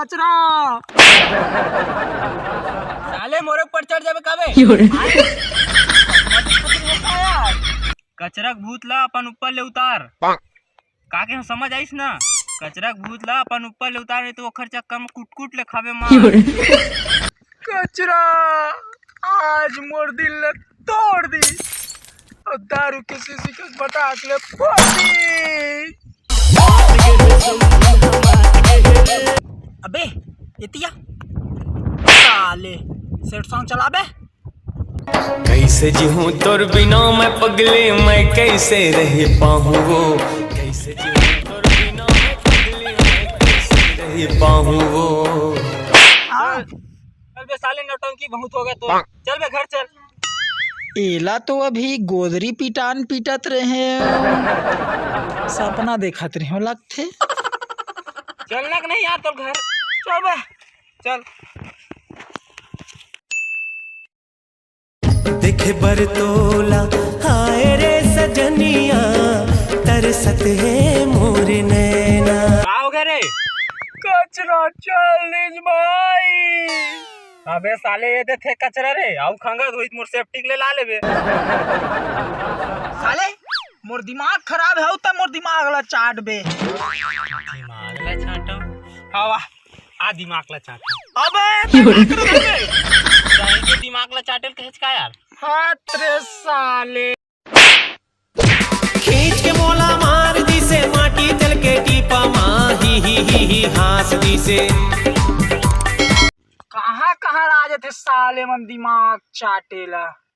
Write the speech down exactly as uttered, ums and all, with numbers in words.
कचरा। साले मोरे ऊपर चढ़ जाबे काबे? कचरा के भूत ला अपन ऊपर ले उतार। का के हम समझ आइस ना? कचरा के भूत ला अपन ऊपर ले उतार, नहीं तो ओखर चक्कर में कुटकुट ले खाबे मार। कचरा, आज मोर दिल ला तोड़ दी और दारू के शीशी के पटाख ले फोड़ दी। अबे एतिया साले, सेठ सॉन्ग चलाबे। कैसे जीहूं तोर बिना मैं पगले, मैं कैसे रह पाऊं वो, कैसे जीहूं तोर बिना मैं पगले, मैं कैसे रह पाऊं वो। हाँ। चल बे साले, नौटंकी बहुत हो गया तो। चल बे घर चल। एला तो अभी गोदरी पिटान पिटत रहे, सपना देखत रहे लगथे। चलना कि नहीं यार तोर घर? चल बे, चल। देखे बर तोला, हाय रे सजनिया, तरसत हे मोर नैना। का हो गया रे? कचरा चालीस भाई। अबे साले, ये देथे कचरा रे, आउ खंगा धोई मोर सेप्टिक ले ला लेबे। साले, मोर दिमाग खराब है, त मोर दिमाग ला चाट बे। दिमाग ला चाटो। हाँ, वाह। आ दिमाग ला चाट। अबे, ते का करत हस बे? जाई के दिमाग ला चाटेल कहेच का यार? हाथ रे साले। खींच के मोला मार दिसे, माटी चल के टीपा मा, ही, ही, ही, ही, हाँस दिसे। कहाँ, कहाँ ला जाथे साले मन दिमाग चाटेला?